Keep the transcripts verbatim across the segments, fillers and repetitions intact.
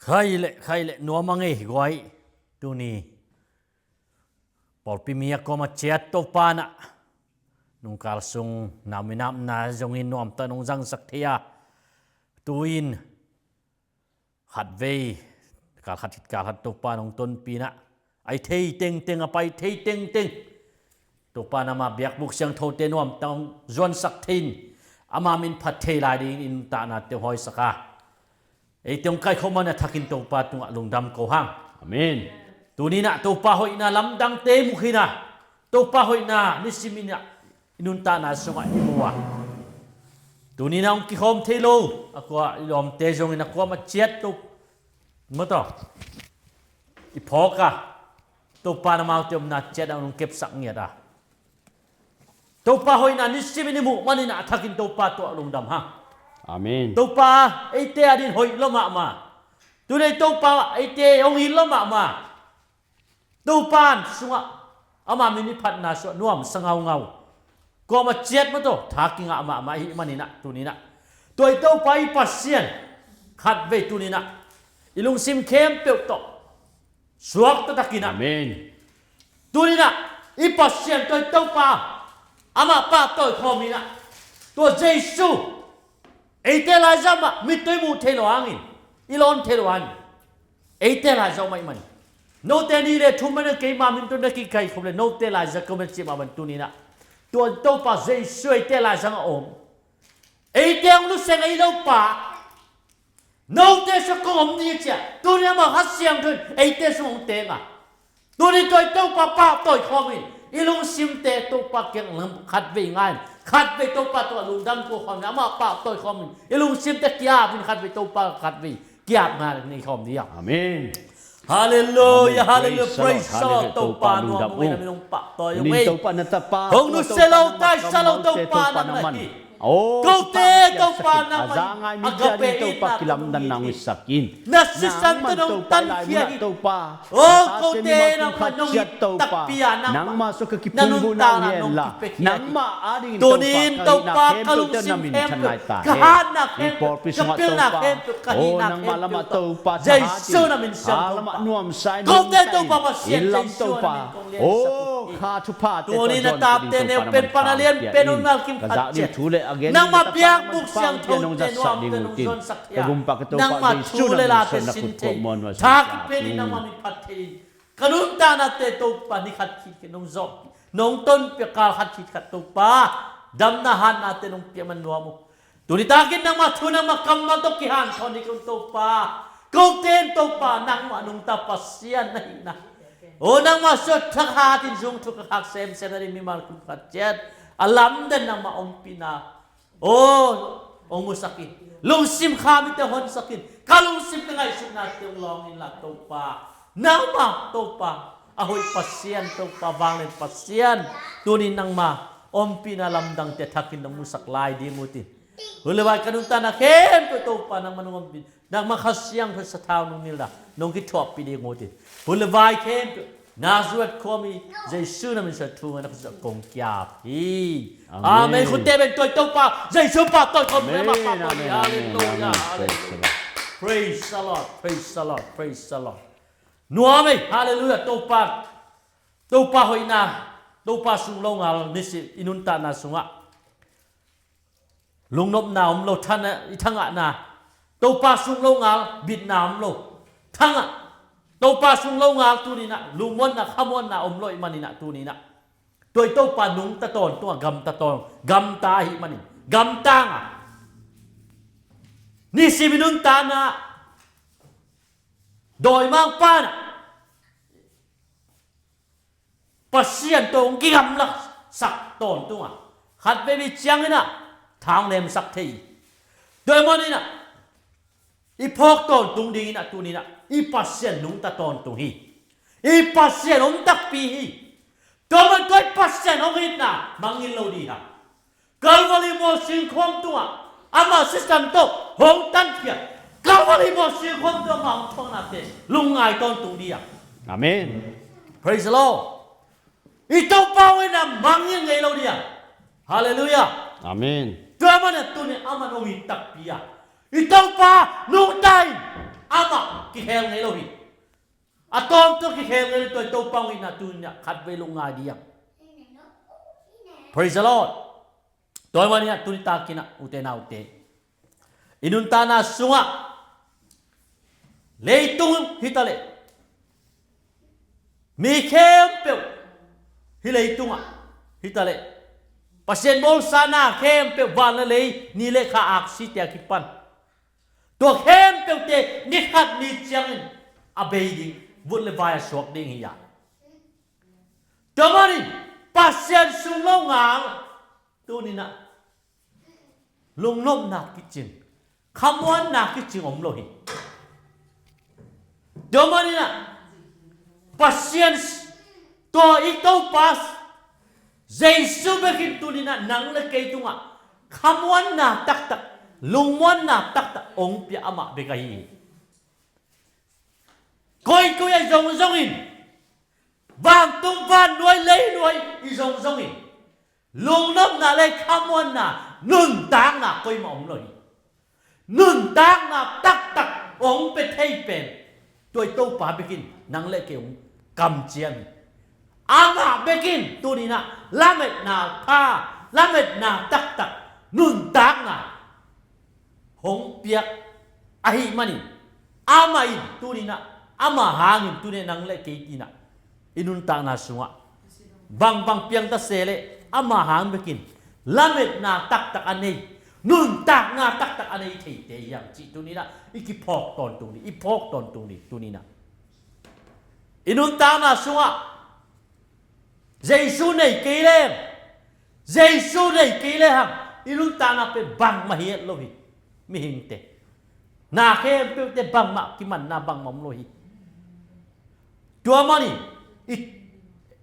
Khai le, khai le, nuam a ngei guai. Tuni pawlpi mi a kuama ciat Topa na nungkal sung nauminapna zongin nuamta nung zangsak thei a, tuin khatvei kal khat hit kal khat Topa nung tonpina ai thei tengteng, a pai thei tengteng Topa nama biakbuk siangthote nuamta hong zuansak thei in, ama min phat thei lai dingin i nuntaknate hong hawisak a, eite hong kaikhawm man a thakin Topa tungah lungdam ko hang. Amen. Tuninah Topa hoihna lamdangte i mu khin a, Topa hoihna nisiminah i nuntakna sungah i mu a, tuninah hong kikhawm thei lo a kua i lawmte zongin a kuama ciat to maw taw i phawk a, Topa na amaute omna ciat a hong kepsak ngiat a, Topa hoihna nisimin i muh maninah a thakin Topa tuah lungdam hang. Amen. Topa eite adin hoih lo mahmah, tunei Topa eite hong it lo mahmah. Topa sungah ama min i phatna sungah nuamsa ngaungau kuama ciat maw taw tha kingah mahmah i hih maninah tuninah tua i Topa i Pasian khatvei tuninah i lungsim khempeuh tawh suak taktakinah. Amen. Tuninah i Pasian tua i Topa amah pahtawi khawminah tua Jesu eite laizah mah mittui muh thei lo hangin, i lawn thei lo hangin, eite laizah mah i man. Note ni le thum man keima min tun na kikaikhop le note laizah ko man cih mah man tuninah tua Topa Jesu eite laizah a om. Eite hong luseng ei lo pa note sung kong om ni cia, tuni amah Kha Siangtho in eite sung hong teng a, tuni tua i Topa pahtawi khawmin i lungsimte Topa kiang lam khatvei ngai in, khatvei Topa tua lungdam ko khawmin amah pahtawi khawmin i lungsimte kiapin khatvei Topa khatvei kiap ngai nei khawm ni a. Amen. Halleluia, halleluia, praise the Lord. Topa nuam ung ei, na min hong pahtawi ung ei. Hong nusia lo, taisa lo Topa nang na hi. Kote Topa nang man agape in na tung hi. Na sisan tawh nong tankhia hi. O kote nang man nong it takpi a nang man na nuntakna nong kipiakhia hi. Tunin Topa ka lungsim khempeuh, ka hatna khempeuh, ka pilna khempeuh, ka hihna khempeuh tawh Jesu na min siangtho pah. Kote Topa Pasian Jesu na min kong liansak uh hi. Tunin na tate neu pen pan a lian pen un nalkim khat ciat nangmah biakbuk siangthote nuamte nong zuansak hi a, nangmah thu le late sin thei, tha kipianin nangmah min phat thei in, ka nuntaknate Topa ni khat khit khit nong zawh, nong tonpih a, kal khat khit khat Topa damna hatnate nong piak man nuam uh. Tuni takin nangmah thu nangmah kammal tawh kihanthawn ding kong Topa, kote in Topa nangmah nungta Pasian na hihna, o nangmah suah thakhatin zung thu ka khak semsem na ding mimal kum khat ciat a lamden nangmah ompihna, o hong musak in, lungsim kha mite honsak in, ka lungsim ka ngaihsutnate hong lawng inla Topa, nangmah Topa a hoih Pasian Topa, vanglian Pasian, tunin nangmah ompihna lamdangte thakin nong musak lai ding uh tin, hun le vai ka nuntakna khempeuh Topa nangmah nong ompih, nangmah Kha Siangtho sathau nong nilh a, nong kithuahpih ding uh tin, hun le vai khempeuh Nazareth khuami Jesu na min suang thu ngai na khutzah kong kiap hi. Amen. Khutte beng tua i Topa Jesu pahtawi khawm. Halleluia, halleluia. Praise the Lord, praise the Lord, praise the Lord. Nuam ei, halleluia. Topa, Topa hoihna, Topa sung longal nisi i nuntakna sungah lungnopna om lo, thana, i thangahna, Topa sung longal bitna om lo, thangah, Topa sung longal tuninah lungmuanna khamuanna om lo i maninah tuninah tua i Topa nungta tawntungah gamta tawn, gamta ahih manin gamtangah nisim i nuntakna dawimangpa nah Pasian tawh hong kigamlasak tawntunga khat veve cianginah tha hong nemsak thei hi. Tua ahih maninah i phawk tawntung dinginah tuninah i Pasian nungta tawntung hi. I Pasian om takpi hi. Tua man tua i Pasian hong itna mangngilh lo ding hi hang. Calvary mual singkhuam tungah ama sisan tawh hong tankhia, Calvary mual singkhuam tungah ama hong thuaknate lungngai tawntung ding hi hang. Amen. Praise the Lord. I Topa hoihna mangngilh ngei lo ding hi hang. Halleluia. Amen. Tua ahih manin tuni aman hong it takpi a, i Topa nungta in, Amah kikhel ngei lo hi. A tawmtu kikhel ngei lo, tua Topa hong itna tuni-in ah khatvei lungngai dih hang. Praise the Lord. Tua ahih manin ah tuni takin ah, ute naute, i nuntakna sungah leitung hitaleh, mi khempeuh hih leitungah hitaleh, Pasian bawlsa na khempeuh, van le lei, ni le kha, aksite a kipan, tua khempeuhte ni khat ni ciangin a bei ding, vut le vai a suak ding hi a. Tua manin Pasian sung lo ngal tuni-in ah lungnopna kicing, khamuanna kicing om lo hi. Tua manin ah Pasian, tua i Topa Jesu bekin tuni-in ah nang le kei tungah khamuanna taktak, lungmuanna taktak hong pia, amah bek ahi hi. Koikoi a i zongzong in, vantung vannuai leinuai i zongzong in, lungnopna le khamuanna, nuntakna koimah om lo hi. Nuntakna taktak hong pia thei pen tua i Topa bekin nang le kei hong kamciam hi. Amah bekin tuni-in ah lametna pha, lametna taktak, nuntakna hong piak ahih manin, amah in tuni-in ah, amah hangin tuni-in ah nang le kei in ah i nuntakna sungah bangbang piang ta se leh, amah hang bekin lametna taktak a nei, nuntakna taktak a nei theite hi hang cih tuni-in ah i kiphawk tawntung ding, i phawk tawntung ding tuni-in ah. I nuntakna sungah Jesu nei kei leng, Jesu nei kei lehang i nuntakna pen bangmah hi het lo hi. Mihingte, na khempeuhte bangmah kimanna bangmah om lo hi. Tua manin i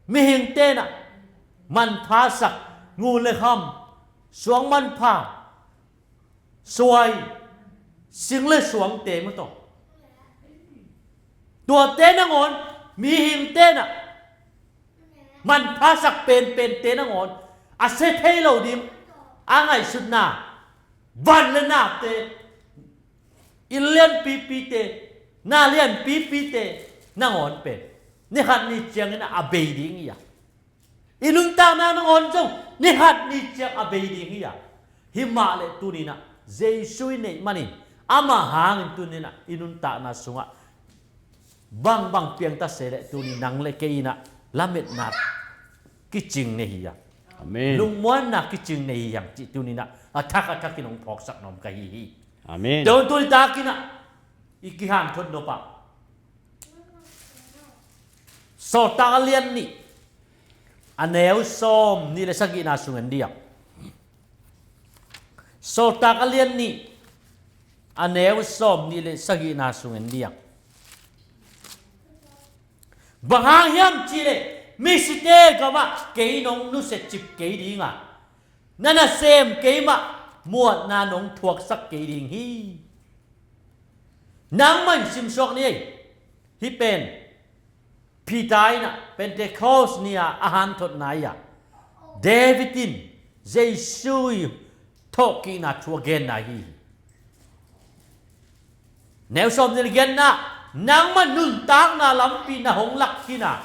mihingte in ah manpha sak, ngun le kham, suang manpha, suai, sing le suangte maw tawh, tuate nangawn mihingte in ah manpha sak penpente nangawn a sia thei lo ding a ngaihsutna, van le nate, inn lianpipite, na lianpipite nangawn pen ni khat ni ciangin a bei ding hi a, i nuntakna nangawn zong ni khat ni ciang a bei ding hi a. Hi mah leh tuni-in ah Jesu i neih manin, amah hangin tuni-in ah i nuntakna sungah bangbang piang ta se leh tuni nang le kei in ah lametna kicing nei hi a. Amen. Lungmuanna kicing nei hi hang cih tuni-in ah a thak a thakin hong phawksak nuam ka hi hi. Amen. Tua hun tuni takin ah i kihanthawn nop ah Sawltak a lian nih, a neu sawm nih le sagihna sung en dih hang. Sawltak a lian nih, a neu sawm nih le sagihna sung en dih hang. Bang hang hiam cih leh Misite gamah kei nong nusia cip kei ding a, na nasem kei mah muanna nong thuaksak kei ding hi. Nangmah in simsuak ni ei. Hih pen Peter in ah Pentecost ni-a a hanthotna hi a, David in Jesu i thawhkikna thu a genna hi. Neu sawm nih le giatna, nangmah nuntakna lampi na hong lak khin a,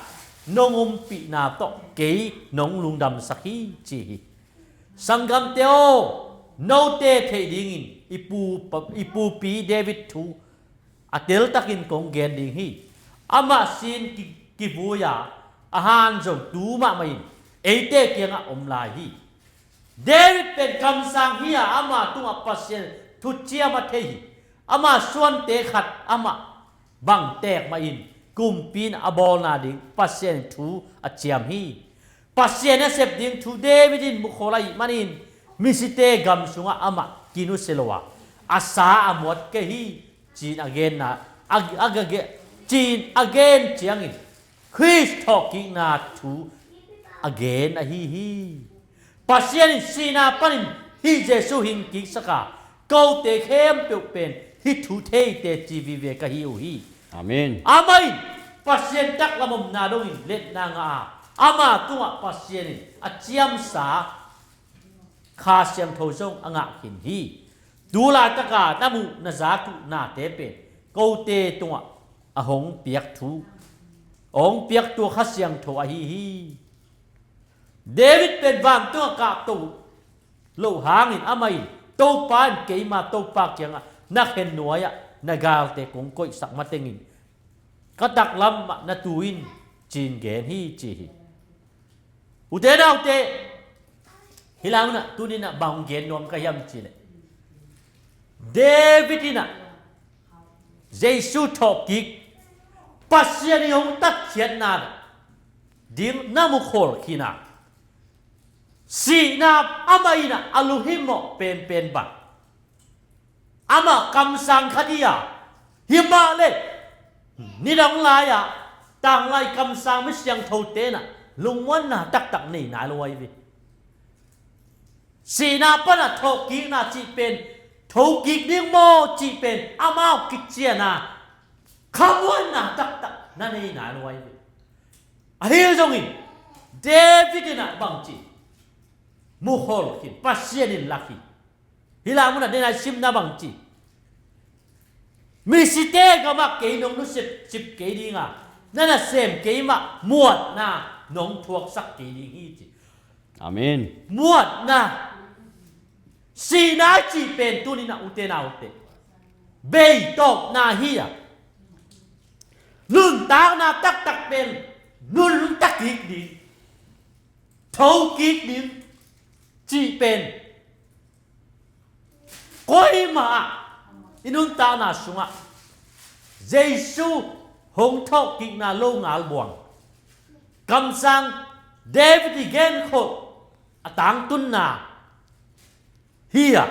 nong ompihna tawh kei nong lungdamsak hi ci hi. Sanggamte aw, note theih dingin i pu, i pupi David thu a teltakin kong gen ding hi. Amah sin ki, kivui a, a han zong tu mahmah in eite kiangah om lai hi. David pen kamsang hi a, ama tungah Pasian thuciam a thei hi. Ama suante khat amah bang teek mahin kumpi in a bawlna ding Pasian thu a ciam hi. Pasian a sep ding thu David in mukhol ahih manin Misite gam sungah amah kinusia lo a, a sa a muat kei hi, ci-in a genna, a, a, a, ci-in a gen ciangin Khrist thawhkikna thu a gen ahi hi. Pasian in sihna panin hih Jesu hing kiksak a, kote khempeuh pen hih thu thei teci vive ka hi uh hi. Amen. Amah in Pasian taklam omna dongin letna ngah a, ama tungah Pasian in a ciamsa Kha Siangtho zong a ngah khin hi. Tu laitaka na muh na zak uh nate pen kote tungah a hong piak thu, a hong piak tua Kha Siangtho ahi hi. David pen vantungah kahto loh hangin amah in, Topa in keima Topa kiangah na khen nuai-ah na galte kong koihsak matengin ka taklam mah na tu in, ci-in gen hi, ci hi. Ute naute, hih lai munah tuni-in ah bang gen nuam ka hiam cih leh, David in ah Jesu thawhkik, Pasian in hong tatkhiatna ding na mu khol khin a, sihna amah in ah a lunghimawh penpen bang, amah kamsang khat hi a, himah leh nidang lai-ah tanglai kamsang misiangthote in ah lungmuanna taktak nei nai lo ahi ve. Sihna pan a thokikna cih pen, thokik ding maw cih pen amau kician a, khamuanna taktak na nei nai lo ahi ve. Ahi zongin David in ah bangci mu khol khin, Pasian in lak hi. Hih lai munah den a i simna bangci, misite gamah kei nong nusia kei ding a, na nasem kei mah muanna nong thuaksak kei ding hi, ci. Amen. Muanna, sihna i cih pen tuni-in ah ute naute, beitawpna hi a, nuntakna taktak pen nuntak kik ding, thokik ding cih pen koimah ah i nuntakna sungah Jesu hong thawhkikna longal buang, kamsang David i genkhol a tangtunna hi a,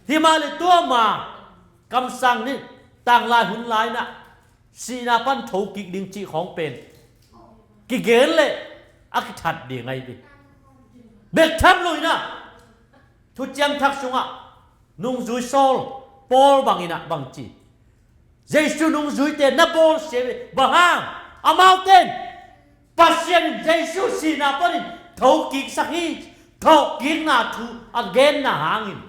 himah leh tua ma kamsang ni tanglai hun lai-in ah sihna pan thokik ding cih khawng pen kigen leh a kithat ding ahi ve. Bek tham lo-in ah Thuciam Thak sungah nungzui sawl Paul bangin ah bangci, Jesu nungzuite na bawlsia ve. Bang hang? Amaute in Pasian in Jesu sihna panin thokiksak hi, thokikna thu a genna hangin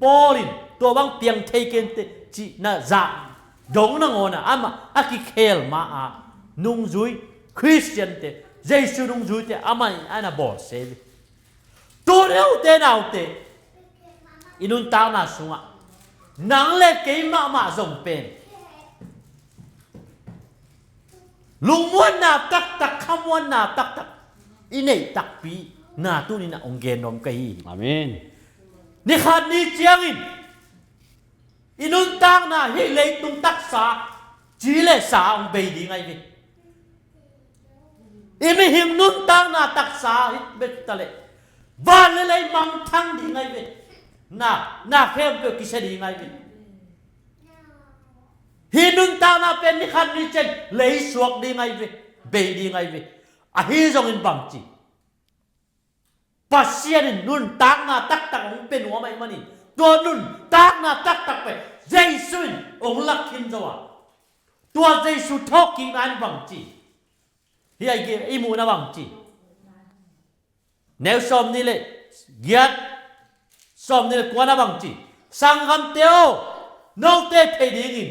Paul in tua bang piang thei kei inteh cih na zah dong nangawn ah amah a kikhel ma-a nungzui Khristiante, Jesu nungzuite amah in a na bawlsia hi. Tuni ute naute, i nuntakna sungah nang le kei mahmah zong pen lungmuanna taktak, khamuanna taktak i neih takpi na tuni-in ah hong gen nuam ka hi hi. Amen. Ni khat ni ciangin i nuntakna hih leitung taksa ci le sa hong bei ding ahi ve. I mihing nuntakna taksa hi bek ta leh van le lei mangthang ding ahi ve. Na, na khempeuh kisia ding ahi ve. Hih nuntakna pen ni khat ni ciang lei suak ding ahi ve, bei ding ahi ve. Ahi zongin bangci, Pasian in nuntakna taktak hong pia nuam ahih manin, tua nuntakna taktak pen Jesu in hong lak khin zo a, tua Jesu thawhkikna in bangci, hih a i muhna bangci, neu sawmnih le giat, sawmnih le kuana bangci, sanggamte aw, note theih dingin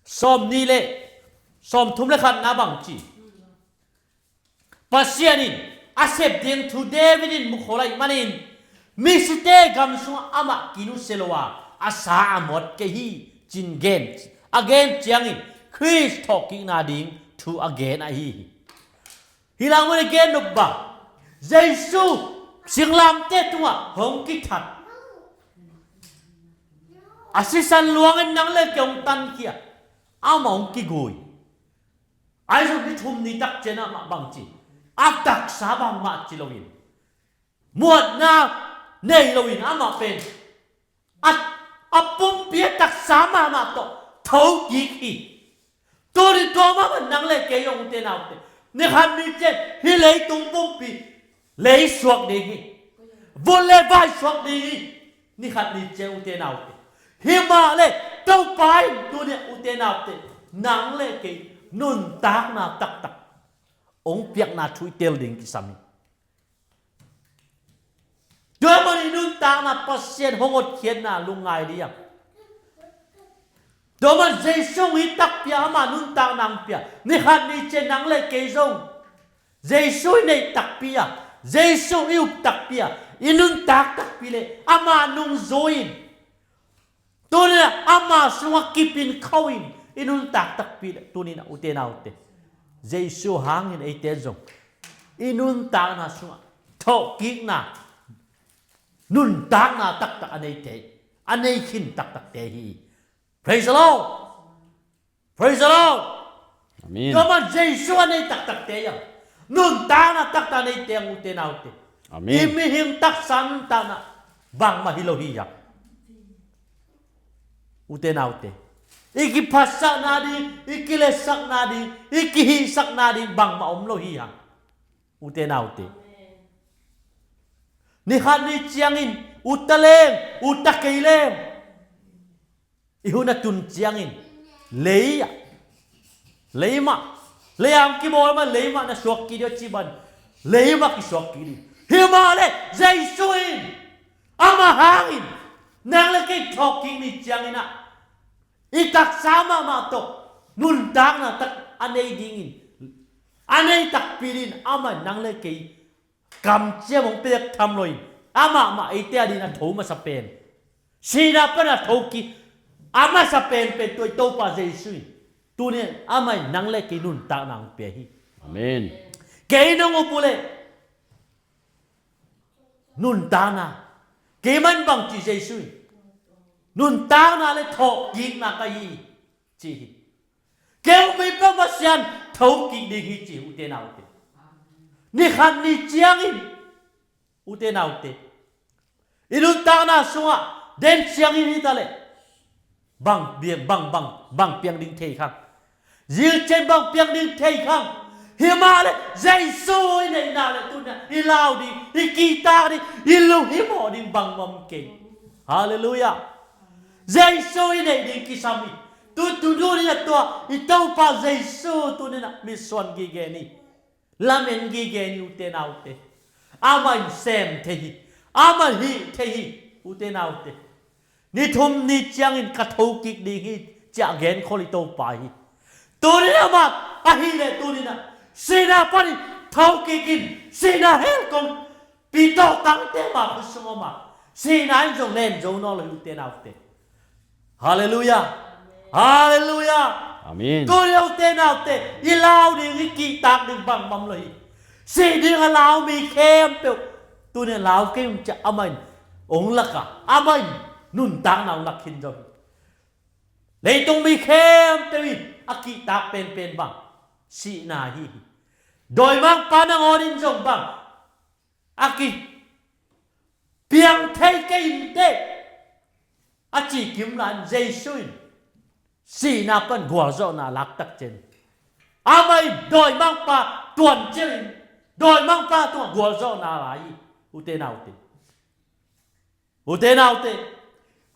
sawmnih le, sawmthum le khatna bangci, Pasian in a sep ding thu David in mukhol ahih manin, misite gam sungah amah kinusia lo a, a sa a muat kei hi, ci-in gen, a gen ciangin Khrist thawhkikna ding thu a gen ahi hi. Hih lai mun a gen nop bang, Jesu singlamteh tungah hong kithat a, sisan luangin nang le kei hong tankhia, amah hong kigui. Ahi zong ni thum ni tak ciang amah bangci, a taksa bangmah ci loin, muanna nei loin amah pen a, a pumpi a taksa mahmah tawh thokik hi. Tuni tua mahmah nang le kei hong ute naute, ni khat ni ciang hih leitung pumpi lei suak ding hi. Vun le vai suak ding hi. Ni khat ni ciang ute naute, himah le Topa in tuni-ah ute naute, nang le kei nuntakna taktak hong piakna thu i tel ding kisam hi. Tua man i nuntakna Pasian hong hotkhiatna lungngai ding a. Tua man Jesu hong it takpi a, ama nuntakna hong pia. Ni khat ni ciang nang le kei zong Jesu i neih takpi a, Jesu i up takpi a, i nuntak takpi le ama nungzui in, tuni-in ah ama sungah kipin kho in i nuntak takpi le, tuni-in ah ute naute, Jesu hangin eite zong i nuntakna sungah thawhkikna, nuntakna taktak a neite, a nei khin taktakte hi. Praise the Lord. Praise the Lord. Amen. Tua man Jesu a nei taktakte hi hang. Nuntakna taktak a neite hi hang ute naute. Amen. I mihing taksa nuntakna bangmah hi lo hi hang ute naute. I kiphatsakna ding, i kiletsakna ding, i kihihsakna ding bangmah om lo hi hang ute naute. Ni khat ni ciangin ut ta leng, ut ta kei leng, i hun a tun ciangin lei ah, lei mah, lei ah hong kibawl mah, lei mah na suak kik ding a ci ban, lei mah kisuak kik ding. Himah le Jesu in, ama hangin nang le kei thawhkik ni ciangin ah, i taksa mahmah tawh nuntakna tak a nei dingin, a nei takpi dingin amah in nang le kei kamciam hong pia tham lo in, amah mah eite a dingin a tho masa pen, sihna pan a thokik a masa penpen tua i Topa Jesu in, tuni-in amah in nang le kei nuntakna hong pia hi. Amen. Kei nong up uh leh nuntakna, kei mah in bang ci Jesu in, nuntakna le thawhkikna ka hi ci hi. Kei hong pia Pasian thokik ding hi ci hi ute naute. Ni khat ni ciangin ute naute, i nuntakna sungah den ciangin hi ta leh bang, bang, bang, bang piang ding thei khang? Zilcian bang piang ding thei khang? Himah le Jesu i neihna le tuni-in i lau ding, i kihtak ding, i lunghimawh ding bangmah om kei. Halleluiah. Jesu i neih ding kisam hi. Tu, tu, tuni-in ah tua i Topa Jesu tuni-in ah mitsuan gige ni, lamen gige ni ute naute. Amah in sem thei hi. Amah in hih thei hi ute naute. Ni thum ni ciangin ka thokik ding hi, ci-a genkhol i Topa hi. Tuni-in amah ahih leh tuni-in ah sihna panin thokik in, sihna hell kong, pi tawh tangte mah khut sung om a, sihna in zong len zo nawn lo hi ute naute. Halleluiah. Halleluiah. Amen. Tuni-in ute naute, i lau ding, i kihtak ding bangmah om lo hi. Sih ding a lau mi khempeuh tuni-in lau kei ung ci-a amah in hong lak a, amah in nuntakna hong lak khin zo hi. Leitung mi khempeuh in a kihtak penpen bang sihna hi hi. Dawimangpa nangawn in zong bang a kipiang thei kei inteh, a ci kim lai-in Jesu in sihna pan gualzawhna lak tak ciangin, amah in dawimangpa tuanciam in, dawimangpa tungah gualzawhna la hi ute naute. Ute naute,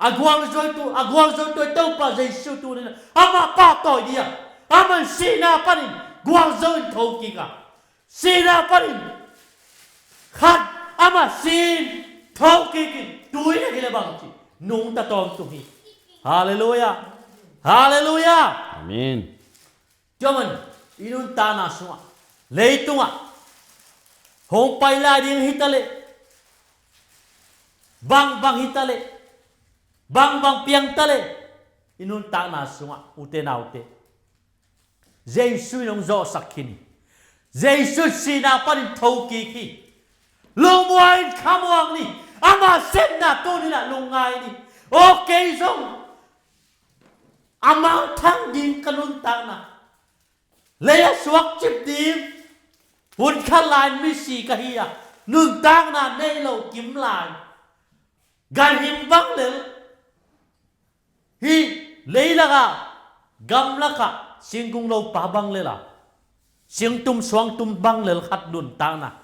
a gualzawhtu, a gualzawhtu i Topa Jesu tuni-in ah amah pahtawi ding a, amah in sihna panin gualzo in thokik a, sihna panin khat amah si-in thokik in, tui in a hi leh bang ci, nungta tawntung hi. Halleluiah. Halleluiah. Amen. Tua man i nuntakna sungah, leitungah hong pai lai ding hi ta leh, bangbang hi ta leh, bangbang piang ta leh, i nuntakna sungah ute naute, Jesu in hong zawhsak khin hi. Jesu in sihna panin thokik hi. Lungmuang in khamuang ni. Ama sepna tuni-in ah lungngai ni. Aw kei zong a mangthang ding ka nuntakna, lei a suakcip ding, hun khat lai-in misi ka hi a, nuntakna nei lo kim lai, ganhing bang lel, hih leilakah, gamlakah singkung lopa bang lel a, singtum suangtum bang lel khat nuntakna,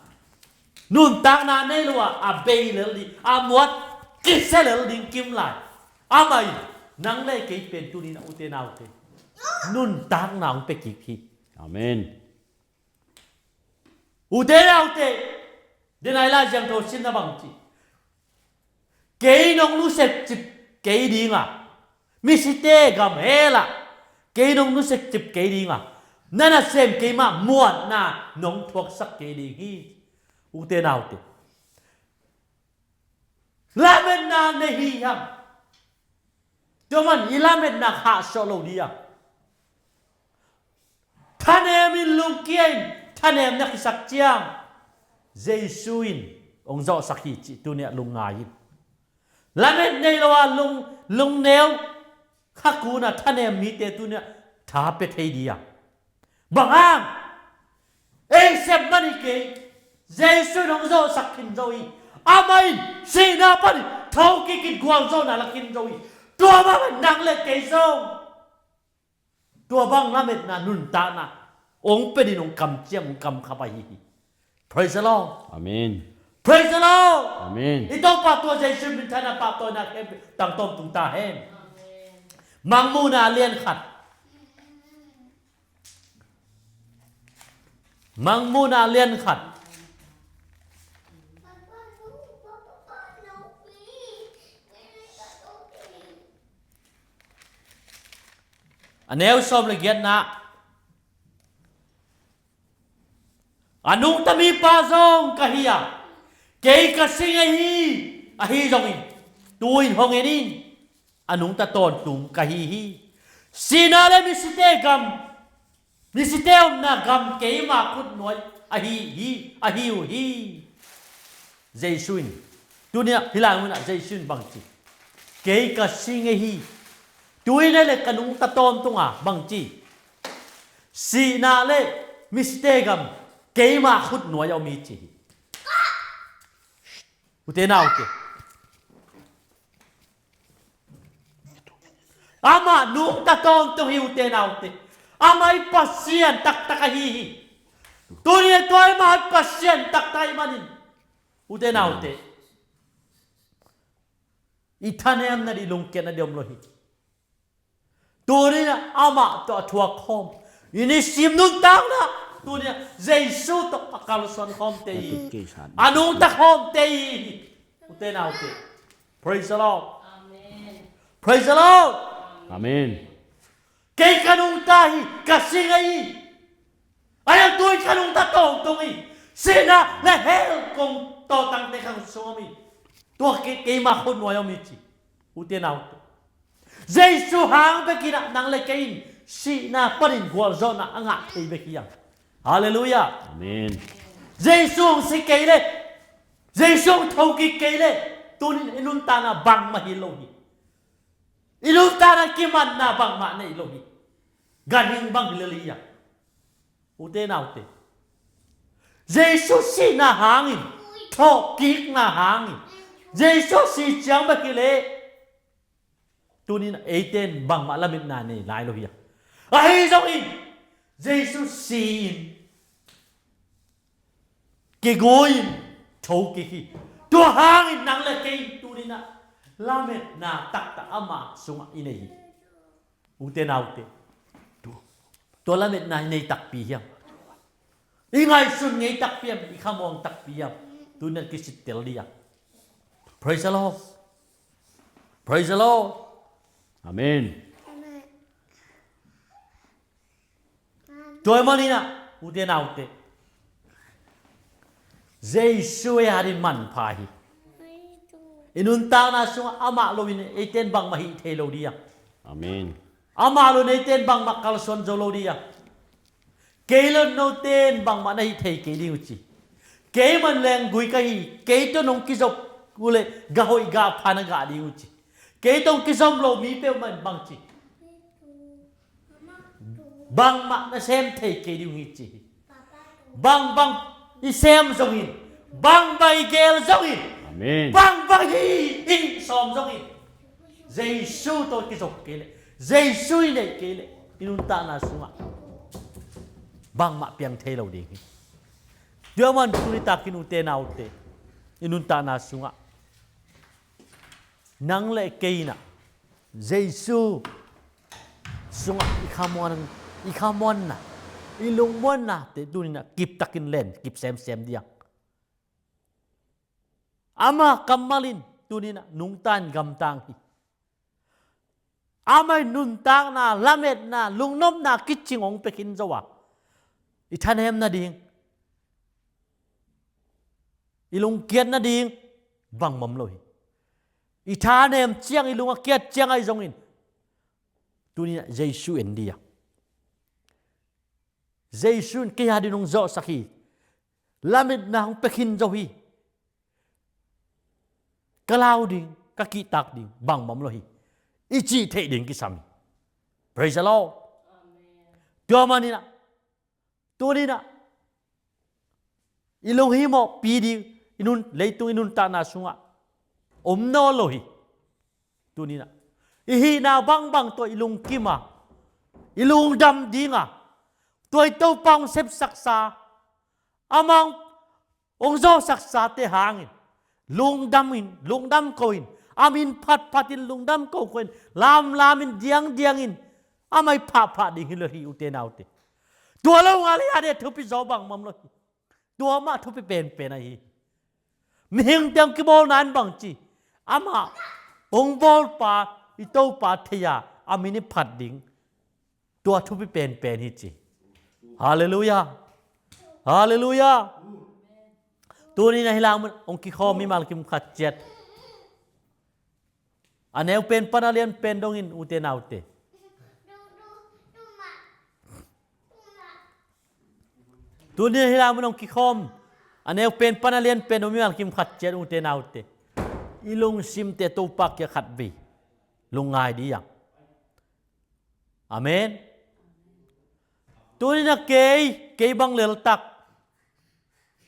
nuntakna nei lo a, a bei lel ding, a muat Kiselel ding kim lai. Amah in nang le kei pen tuni-in a, ute naute, nuntakna hong pia kik hi. Amen. Ute naute, denai Lai Siangtho simna bang ci? Kei nong nusia cip kei ding a, misite gam hell ah kei nong nusia cip kei ding a, na nasem keima muanna nong thuaksak kei ding hi. Ute naute, lametna nei hi hiam? Tua man i lametna khahsuah lo ding a, thanem in, lungkia in, thanem na kisak ciang Jesu in hong zawhsak hi cih tuni-ah lungngai in. Lamet nei lo a lung, lungneu, khakun a thanem mite tuni-ah tha pia thei ding a. Bang hang? Ei sep man hi kei. Jesu in hong zawhsak khin zo hi. Amah in sihna panin thokik in gualzawhna la khin zo hi. Tua bang nang le kei zong tua bang lametna nuntakna hong pia dingin hong kamciam, hong kamkhap ahi hi. Praise the Lord. Amen. Praise the Lord. Amen. I Topa tua Jesu min thang a pahtawina khempeuh tang tawntung ta hen. Mangmuhna a lian khat. Mangmuhna a lian khat. A neu sawm le giatna. A nungta mipa zong ka hi a, kei ka si ngei hi. Ahi zongin tu-in hong en in, a nungta tawntung ka hi hi. Sihna le misite gam, misite omna gam keima khutnuai ahi hi, ahi uh hi. Jesu in, tuni-ah hih lai munah Jesu in bang ci? Kei ka si ngei hi. Tu-in ahih leh ka nungta tawntung a, bang ci? Sihna le misite gam keima khutnuai a om hi ci hi. Ute naute, amah nungta tawntung hi, ute naute. Amah i Pasian taktak ahi hi. Tuni-ah tua amah i Pasian taktak ahih manin, ute naute, i thanemna ding, lungkiatna ding om lo hi. Tuni-in amah tawh a thuak khawm, i nisim nuntakna tuni-in Jesu tawh a kalsuan khawmte hi. A nungta khawmte hi. Ute naute. Praise the Lord. Amen. Praise the Lord. Amen. Kei ka nungta hi, ka si ngei hi. A hiang tu-in ka nungta tawntung hi. Sihna le hell kong tawhtangte ka sung om hi. Tua kei, keima khutnuai om hi ci. Ute naute. Jesu hang bekin ah nang le kei in sihna panin gualzawhna a ngah thei bek hi hang. Halleluiah. Amen. Jesu hong si kei leh, Jesu hong thokik kei leh, tuni-in i nuntakna bangmah hi lo hi. I nuntakna kimanna bangmah nei lo hi. Ganhing bang hi lel hi hang. Ute naute. Jesu sihna hangin, thawhkikna hangin, Jesu si ciang bek hi leh, tuni-in eite in bangmah lametna nei lai lo hi hang. Ahi zongin Jesu si-in, kigui-in, thokik hi. Tua hangin nang le kei in tuni-in lametna taktak ama sungah i nei hi. Ute naute. Tua lametna i nei takpi hiam? I ngaihsun ngei takpi hiam? I khamuang takpi hiam? Tuni-in kisittel ding a. Praise the Lord. Praise the Lord. Amen. Tua ahih manin ah, ute naute, Jesu ei adingin manpha hi. I nuntakna sungah amah loin eite in bangmah hih thei lo ding a. Amen. Amah loin eite in bangmah kalsuan zo lo ding a. Kei lo note in bangmah na hih thei kei ding uh ci. Kei man lenggui ka hi, kei tawh nong kizop uh leh ga hoih ga pha na ngah ding uh ci. Kei tawh kizom lo mi peuhmah in bang ci? Bangmah na sem thei kei ding uh hi ci hi. Bangbang i sem zongin, bangbang i geel zongin, Amen. Bangbang i hih sawm zongin, Jesu tawh kizop kei leh, Jesu i neih kei leh, i nuntakna sungah bangmah piang thei lo ding hi. Tua ahih manin tuni takin ute naute, i nuntakna sungah Nang le kei in ah Jesu sungah i khamuan, i khamuanna, i lungmuanna te tuni in ah kiptakin len, kip semsem ding. Ama kammal in tuni in ah nungta in gamtang hi. Amah in nuntakna, lametna, lungnopna kicing hong pia khin zo a, i thanem nading, i lungkiat nading bangmah om lo hi. I thanem ciang, i lung a kiat ciang ahi zongin tuni in ah Jesu en ding a, Jesu in kei a dingin hong zawhsak hi. Lametna hong pia khin zo hi. Ka lau ding, ka kihtak ding bangmah om lo hi, i cih theih ding kisam hi. Praise the Lord. Tua manin ah tuni in ah i lunghimawhpi ding, i nun, leitung i nuntakna sungah om nawn lo hi. Tuni in ah i hihna bangbang tawh i lungkim a, i lungdam ding a, tua i Topa hong sepsaksa, amah hong zawhsaksate hangin lungdam in, lungdam ko in, a min phatphat in, lungdam ko ko in, lamlam in, diangdiang in, amah i phahphah ding hi lo hi, ute naute. Tua lo ngal hi a, dei thupi zaw bangmah om lo hi. Tua mah thupi penpen ahi hi. Mihingte hong kibawlna in bangci, amah hong bawlpa, i Topa thei a, a min i phat ding, tua thupi penpen hi ci. Halleluiah. Halleluiah. Tuni in ah hih lai mun hong kikhawm mimal kim khat ciat, a neu pen pan a lian pen dongin, ute naute. Tuni in ah hih lai mun hong kikhawm, a neu pen pan a lian pen dong mimal kim khat ciat, ute naute, i lungsimte Topa kiang khat vei lungngai ding. Amen. Tuni in ah kei, kei bang leltak,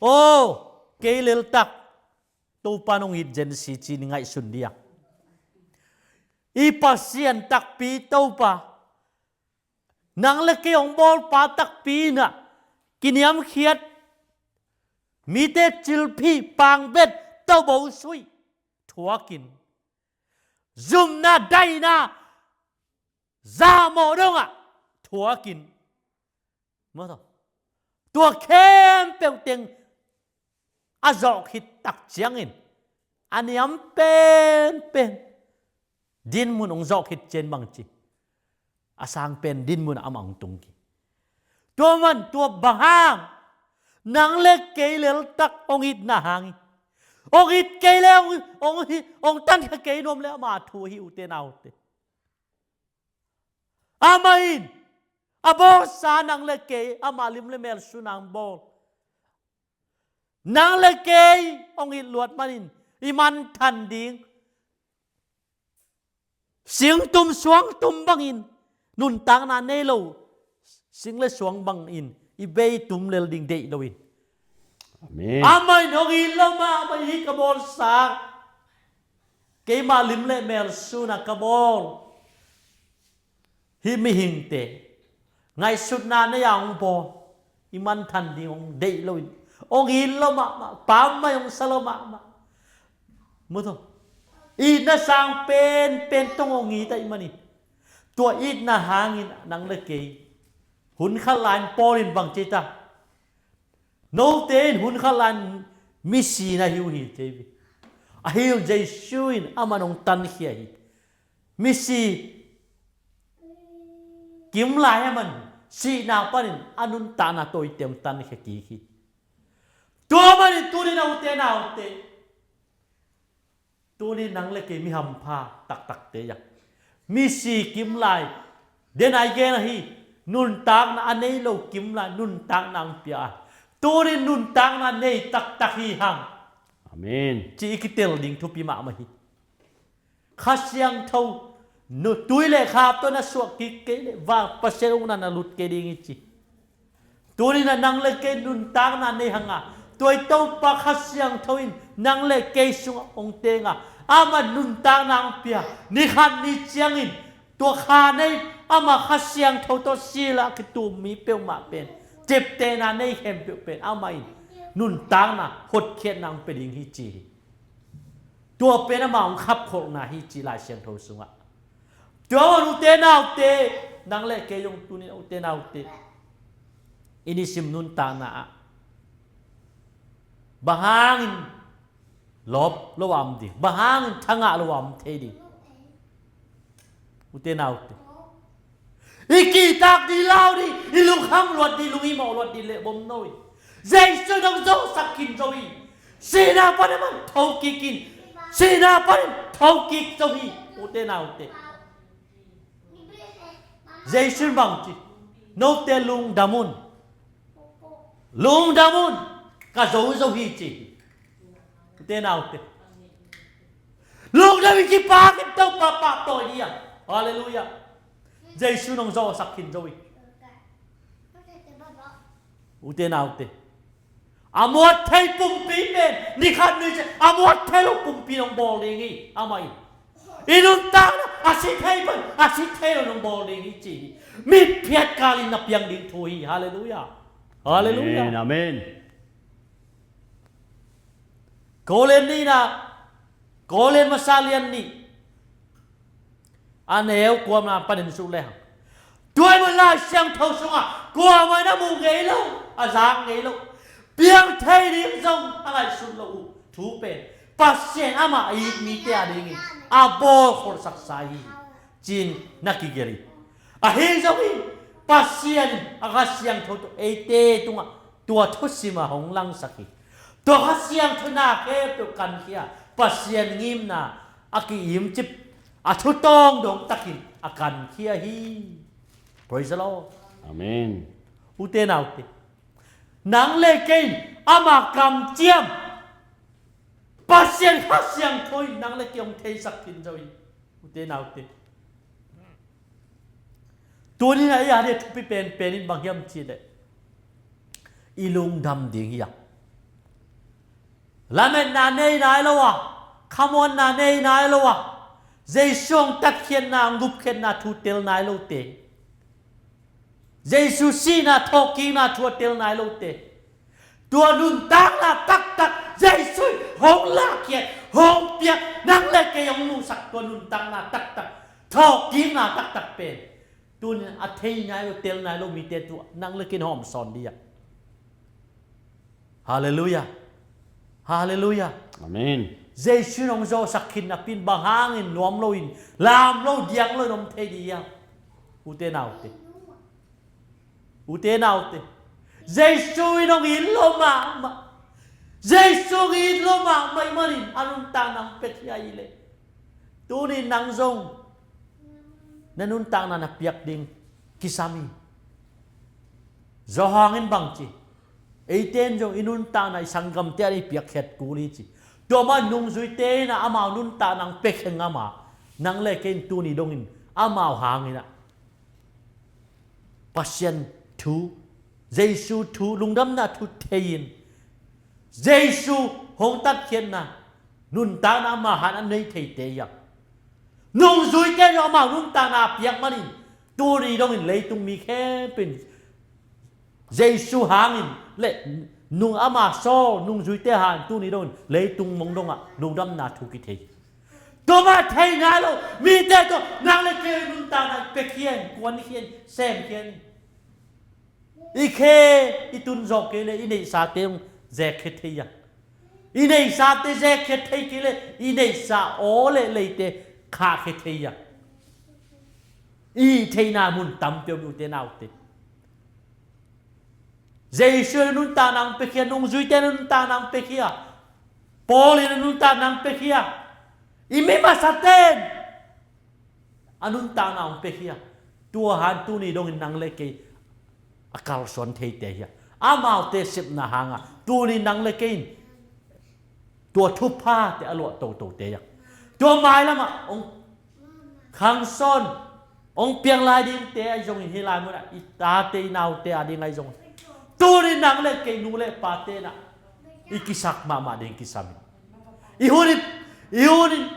aw, kei leltak Topa in hong it zen si ci-in i ngaihsun ding. I Pasian takpi Topa, nang le kei hong bawlpa takpi in ah kiniamkhiat, mite cilphih, pangbet, tawbo suih thuakin, zumna, daihna, zahmawh dongah thuakin, maw, tua khempeuh teng a zawh khit tak ciangin, a niam penpen dinmun hong zawh khit ciang bangci, a sang pen dinmun ah amah hong tung kik. Tua man tua bang hang, nang le kei leltak hong itna hangin, hong it kei le hong, hong, hong tankhia kei nuam le amah thu hi, ute naute. Amah in a bawlsa nang le kei, amah lim le mel sun a hong bawl. Nang le kei hong it luat manin i manthan ding, singtum suangtum bangin, nuntakna nei lo sing le suang bangin i bei tum lel ding deih loin. Amen. Amah in hong it lo mahmah hi, ka bawlsa, keimah lim le mel sun a ka bawl. Hih mihingte ngaihsutna nei a hong bawl, i manthan ding hong deih loin, hong it lo mahmah, pammaih hong sa lo mahmah. Maw, tua itna sang penpen tawh hong it ahih manin, tua itna hangin nang le kei hun khat lai-in Paul in bang ci ta? Note in hun khat lai-in misi na hi uh hi, ci hi. Ahi zong Jesu in amah in hong tankhia hi. Misi kim lai-a, amah in sihna panin a nuntakna tawh eite hong tankhia kik hi. Tua manin tuni-in, ute naute, tuni nang le kei mi hampha taktakte a, misi kim lai, den a i gen ahi, nuntakna a nei lo kim lai nuntakna hong pia a, tuni nuntakna nei taktak hi hang. Amen. Ci i kitel ding thupi mahmah hi. Kha Siangtho, nu, tui le kha tawh na suah kik kei leh, va, Pasian ukna na lut kei ding hi ci. Tuni-in nang le kei nuntakna nei hang a, tua i Topa Kha Siangtho in nang le kei sungah hong teng a, amah nuntakna hong pia, ni khat ni ciangin tua kha nei, amah Kha Siangtho tawh sila kitum mi peuhmah pen, ciaptehna nei khempeuh pen amah in nuntakna hotkhiatna hong pia ding hi ci hi. Tua pen amah hong khapkholhna hi ci Lai Siangtho sungah. Tua ahih manin ute naute, nang le kei zong tuni-in ute naute, i nisim nuntakna ah bang hangin lawp lo a om ding, bang hangin thangah lo a om thei ding? Ute naute, i kihtak ding, lau ding, i lungkham luat ding, lunghimawh luat ding leh bom no hi. Jesu in hong zawhsak khin zo hi. Sihna panin amah thokik in, sihna panin thokik zo hi. Ute naute, Jesu in bang ci? Note lungdam un. Lungdam un, ka zo zo hi ci hi. Ute naute, lungdam in kipak in Topa pahtawi ding hi. Halleluiah. Jesu in hong zawhsak khin zo hi. Ute naute, a muat thei pumpi pen ni khat ni ciang a muat thei lo pumpi hong bawl ding hi. Amah in i nuntakna a si thei pen a si thei lo hong bawl ding hi ci hi. Mitphiat kalin na piang ding thu hi. Halleluiah. Halleluiah. Amen, amen. Korin nihna, Korin masa lian nih, a neu kuana panin suk lehang, tua ahih manin Lai Siangtho sungah kuamah in a mu ngei lo, a zak ngei lo, piang thei ding zong a ngaihsut loh uh thu pen Pasian amah a it mite a dingin a bawlkholhsaksa hi ci-in na kigelh hi. Ahi zongin Pasian in a Kha Siangtho tawh eite tungah tua thusim a hong langsak hi. Tua Kha Siangtho in a khempeuh kankhia, Pasian ngimna a ki-imcip, a thu tawngdawng takin a kankhia hi. Praise the Lord. Amen. Ute naute, nang le kei in ama kamciam, Pasian Kha Siangtho in nang le kei hong theisak khin zo hi. Ute naute, tuni-in a i a ding thupi penpen in bang hiam cih leh i lungdam ding hi a. Lametna nei nai lo a, khamuanna nei nai lo a, Jesu hong tatkhiatna, hong gupkhiatna thu tel nai lote, Jesu sihna thawhkikna thu a tel nai lote, tua nuntakna taktak Jesu in hong lahkhiat, hong piak, nang le kei hong muhsak tua nuntakna taktak, thawhkikna taktak pen tuni-in a thei nai lo, tel nai lo mite tungah nang le kei in hawm sawn ding hi a. Halleluiah. Halleluiah. Amen. Jesu in hong zawhsak khin napi-in bang hangin nuam loin, lam lo, diang loin om thei ding hi a? Ute naute, ute naute, Jesu in hong it lo mahmah. Jesu hong it lo mahmah ahih manin a nuntakna hong piakhia hi leh, tuni-in nang zong na nuntakna na piak ding kisam hi. Johan in bang ci? Eite in zong i nuntakna i sanggamte a ding i piakkhiat kul hi ci. Tua mah nungzuite in a amau nuntakna hong piakhia ngam a, nang le kei in tuni dongin amau hangin a Pasian thu, Jesu thu, lungdamna thu thei-in, Jesu hong tatkhiatna, nuntakna ama hangin a nei theite hi a. Nungzuite in amau nuntakna a piak manin tuni dongin leitung mi khempeuh in Jesu hangin le nung ama sawl nungzuite hangin tuni dongin leitung mong dongah lungdamna thu kithei. Tua mah thei nai lo mite tawh nang le kei nuntakna piakhia in, kuankhia in, semkhia in. I khe i tun zawh kei leh i neihsate hong zekkhia thei a. I neihsate zekkhia thei kei leh i neihsa aw le leite khahkhia thei a. I theihna mun tampi om, ute naute. Jesu in a nuntakna hong piakhia, nungzuite in a nuntakna hong piakhia, Paul in a nuntakna hong piakhia, i mi masate in a nuntakna hong piakhia. Tua hang tuni dongin nang le kei a kalsuan theite hi a. Amaute sepna hangah tuni nang le kei in tua thuphate a luah totote hi a. Tua mailamah hong khangsawn, hong piang lai dingte ahi zongin, hih lai munah i tate i naute a ding ahi zongin, tuni nang le kei nu le pate in a i kisak mahmah ding kisam hi. I hun in, i hun in,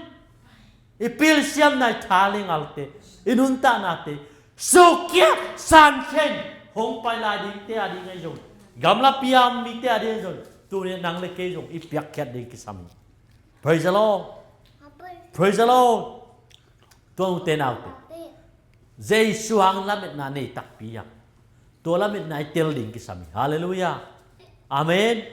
i pilsiamna, i thalingalte, i nuntaknate sukkhia sankhia in hong pai lai dingte a ding ahi zongin, gamlapi a om mite a ding ahi zongin, tuni nang le kei zong i piakkhiat ding kisam hi. Praise the Lord. Praise the Lord. Tua ute naute, Jesu hang lametna nei takpi a, tua lametna i tel ding kisam hi. Halleluiah. Amen.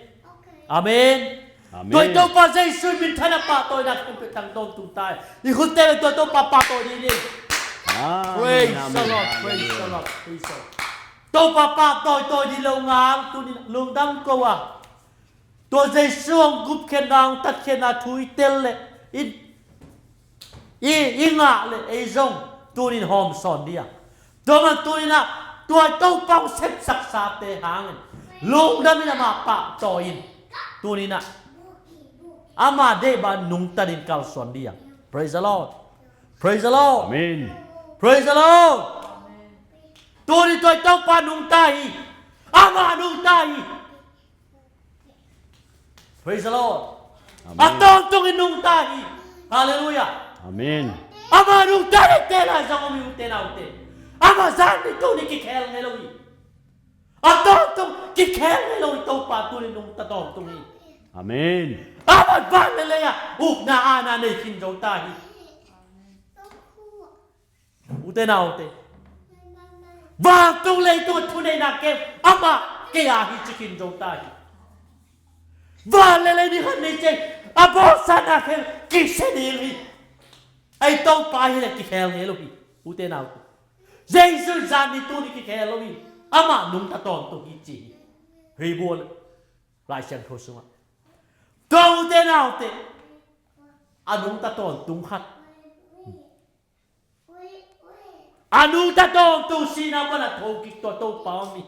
Amen. Amen. Tua i Topa Jesu i minthanna pahtawina khempeuh tang tawntung ta hi. I khut teng tua Topa pahtawi ding hi. Amen. Praise the Lord. Praise the Lord. Praise the Lord. Topa pahtawi tawi ding lo ngal tuni lungdam ko a, tua Jesu hong gupkhiatna, hong tatkhiatna thu i tel le i, i, i ngah le ei zong tunin hawm sawn ding a. Tua man tuninah tua Topa hong sepsaksate hangin lungdamin amah pahtawi in tuninah ama deihbang nungta dingin kalsuan ding a. Praise the Lord. Praise the Lord. Amen. Praise the Lord. Tuni tua Topa nungta hi. Ama nungta hi. Praise the Lord. Amen. A tawntungin nungta hi. Halleluiah. Amen. Ama nungta dingte lai zong om hi ute naute. Ama zan ni tuni kikhel ngei lo hi. A tawntung kikhel ngei lo hi. Topa tuni nungta tawntung hi. Amen. Ama van le lei ah ukna aana nei khin zo ta hi. Ute naute, vantung leitung a thuneihna kem amah kei a hi ci khin zo ta hi. Van le lei ni khat ni cei a bawlsakna kem kisia ding hi. Ei Topa hi le kikhel ngei lo hi. Ute naute, Jesu zan ni tuni kikhel lo hi. Amah nungta tawntung hi ci hi. Hebrew Lai Siangtho sungah. Tua ute naute, a nungta tawntung khat, a nungta tawntung sihna pana thokik tua Topa om hi.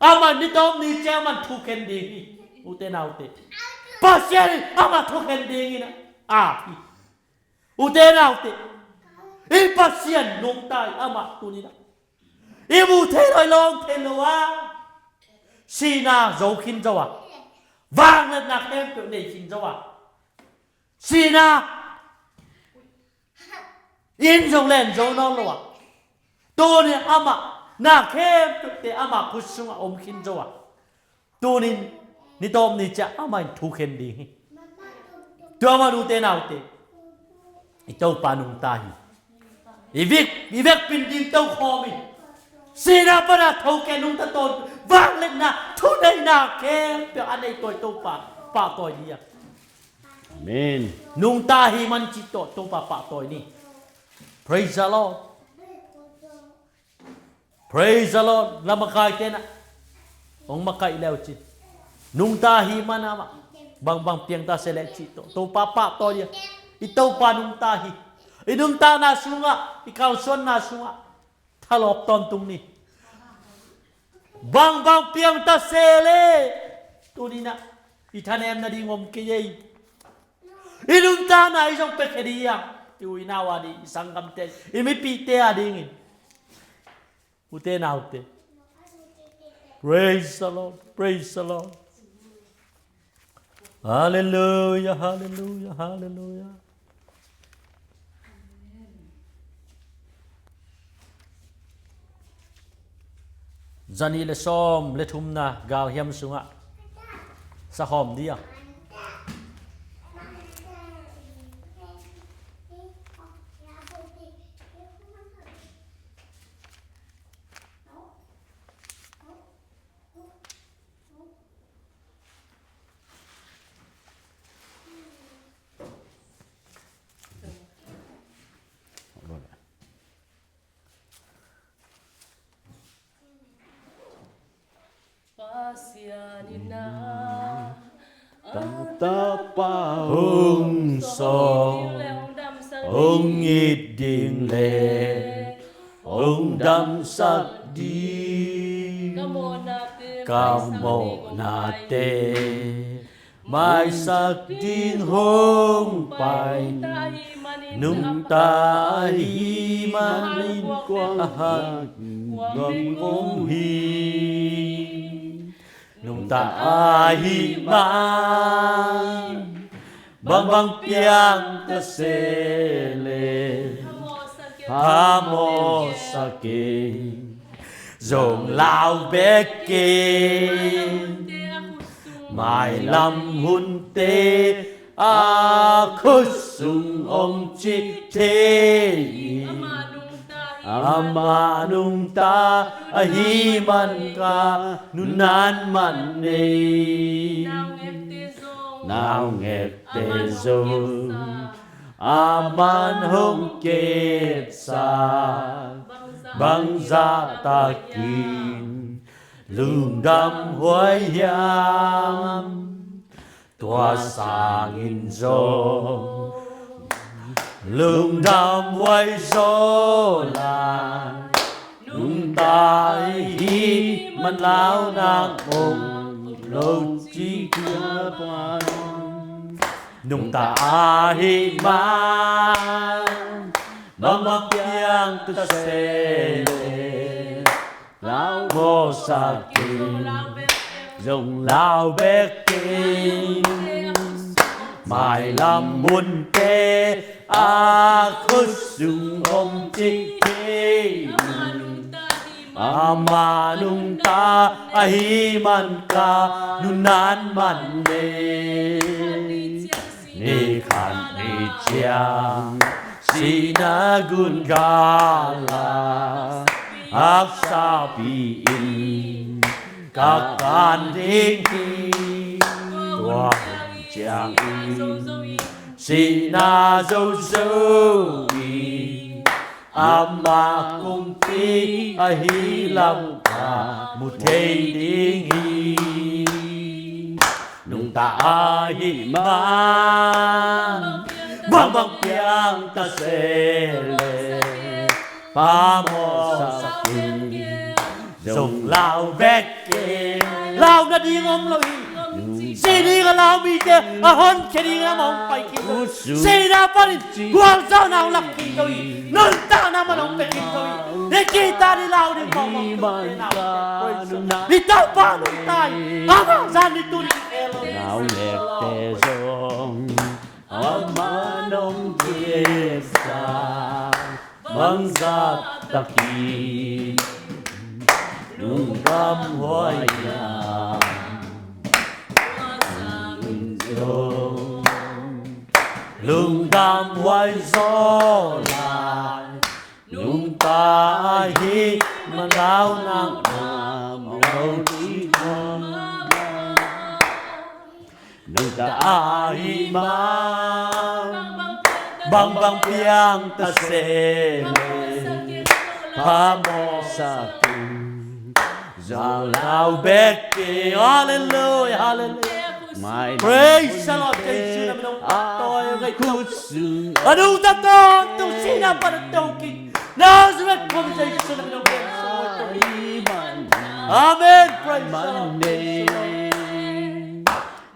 Amah ni tawp ni ciang amah thukhen ding hi. Ute naute, Pasian in amah thukhen dingin a hi. Ute naute, i Pasian nungta hi. Amah tuninah i mu thei lo, i lawng thei lo a, sihna zo khin zo a, vangliatna khempeuh nei khin zo a, sihna in zong len zo nawn lo a, tuni amah na khempeuhte ama khut sungah om khin zo a, tunin ni tawp ni ciang amah in thukhen ding hi. Tua man ute naute, i Topa nungta hi. I vek, i vekpi-in ding tokhawm hi. Sihna pana thokik nungta tawntung, vangliatna thuneihna khempeuh a nei tua i Topa pahtawi ding a. Amen. Nungta hi man cih tawh Topa pahtawi ni. Praise the Lord. Praise the Lord. Lamakaite na hong makaih leu cin, nungta hi man amah, bangbang piangta se leh cih tawh Topa pahtawi ding a. I Topa nungta hi. I nuntakna sungah, i kalsuanna sungah thalawp tawntung ni. Bangbang piangta se leh tuninah i thanem nading om kei ei. I nuntakna i zong piakhia ding a, i u i nau a ding, i sanggamte, i mipite a dingin. Ute naute, praise the Lord, praise the Lord. Halleluiah, halleluiah, halleluiah. Zanih le sawm le thumna galhiam sungah sakhawm ding a. Pasian in a tapa hong sawng, hong it ding le hong damsak ding, ka mawhnate maisak ding hong pai, nungta ahih manin kuang hak guak om hi. Nungta ahih man bangbang piang ta se leh phamawhsak kei, zong lau bek kei. Mailam hunte a khut sung om cih thei in, amah nungta ahih man ka nuntak man nei. Naungekte zong aman hong kepsak, bangzah takin lungdam huai hiam. Tua sangin zong lungdam huai zaw lai, nungta ahih man lauhuai nang om lo ci kua pan. Nungta ahih man, bang bang piang ta se leh, lau mawhsak in, zong lau bek in. Mailam munte a khut sung om cih thei in, amah nungta ahih man ka nuntak man nei. Ni khat ni ciang sihna gun gala, haksapi in ka kan ding hi. Tua hun ciangin sihna zozo in, amah kumpi ahih lam ka mu thei ding hi. Nungta ahih man, bang bang piang ta se leh, phamawhsak in, zong lau bek in. Lau nading om lo hi. Si ding a lau mite a honkhia ding a mah hong pai khin zo hi. Sihna panin gualzawhna hong lak khin zo hi. Nuntakna mah hong pia khin zo hi. Ni kihta ni lau ding mawkmawk. Praise the Lord. Ni Topa nungta hi. Amah zan ni tuni kihel lo hi. Naungekte zong amah nong kepsak, bangzah takin lungdam huai hiam. Lungdam huai zaw lai, nungta ahih man lauhuai nang om lo ci kua pan. Nungta ahih man, bang bang piang ta se leh, phamawhsak in, zong lau bek in. Hallelujah, hallelujah. Praise the Lord. Jesu na min hong pahtawi. A nungta tawntung sihna pan a thokik Nazareth khua min Jesu na min hong pahtawi. Amen. Praise the Lord. Praise the Lord.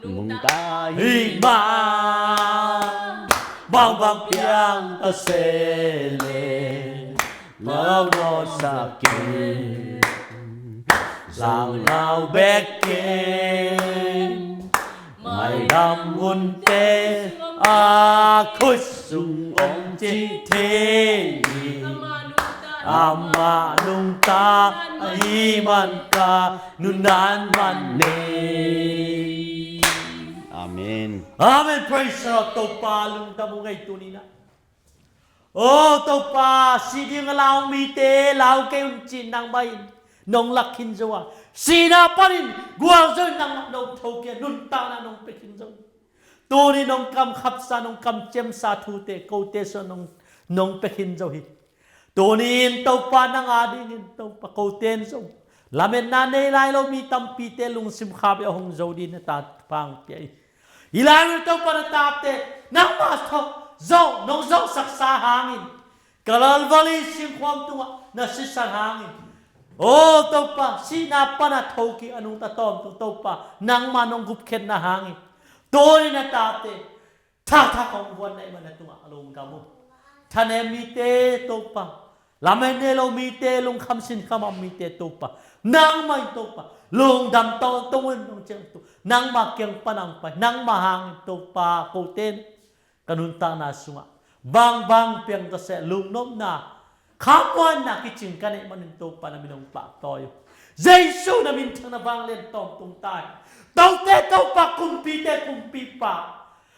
Nungta ahih man, bang bang piang ta se leh, phamawhsak in, zong lau bek in. Mailam munte a khut sung om cih thei in, amah nungta ahih man ka nuntak man nei. Amen. Amen. Praise the Lord. Topa lungdam ung ei tuni-in ah. O Topa, si ding a lau mite lau kei un ci-in nangmah in nong lak khin zo a, sihna panin gualzawh in nangmah nong thokik a, nuntakna nong pia khin zo. Tuni nong kamkhapsa, nong kamciamsa thute kote sungah nong, nong pia khin zo hi. Tuni-in Topa, nang a dingin Topa, kote in zong lametna nei lai lo mi tampite lungsim khapin a hong zo dingin na tapa hong pia hi. Hih lai-in Topa, na tate nangmah tawh zawh, nong zawhsaksa hangin, Kalvari singkhuam tungah na sisan hangin, o Topa, sihna pan a thokik a nungta tawntung Topa, nangmah nong gupkhiatna hangin, tuni-in na tate thakthak hong vuan na hih manin na tungah lungdam ung. Thanem mite Topa, lamet nei lo mite, lungkham sinkham a om mite Topa, nangmah in Topa lungdam tawntung un, nong ciangtu nangmah kiang pan hong pai, nangmah hangin Topa, kote in ka nuntakna sungah bangbang piang ta seh, lungnopna, khamuanna kicing ka neih manin Topa, na min hong pahtawi uh. Jesu na min thang, na vanglian tawntung ta hi. Tote Topa, kumpite Kumpipa,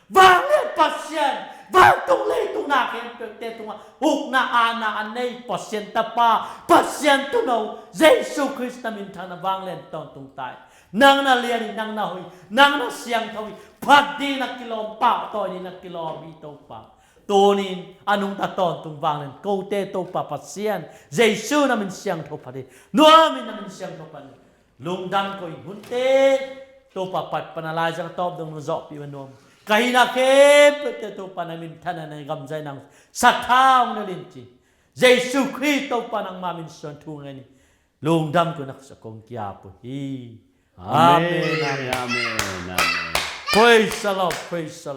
Vanglian Pasian, vantung leitung na khempeuhte tungah ukna aana a nei Pasian Tapa, Pasian Tuuno, Jesu Khrist na minthanna vanglian tawntung ta hi. Nang na lian hi, nang na hoih hi, nang na siangtho hi, phat dingin na kilawm, pahtawi dingin na kilawm hi Topa. Tunin a nungta tawntung vanglian kote Topa Pasian, Jesu na min siangtho phat hi, nuamin na min siangtho phat hi. Lungdam ko ing. Hunte Topa, pai pan a laizang tawp dong nong zawhpih uh a nuam. Ka hihna khempeuhte Topa na minthanna, na gamzaina hong sathau hong na lin ci. Jesu Khrist Topa nangma min suang thu ngen hi. Lungdam ko, na khuasa kong kiap uh hi. Amen. Amen. Amen. Amen. Praise the Lord. Praise the Lord.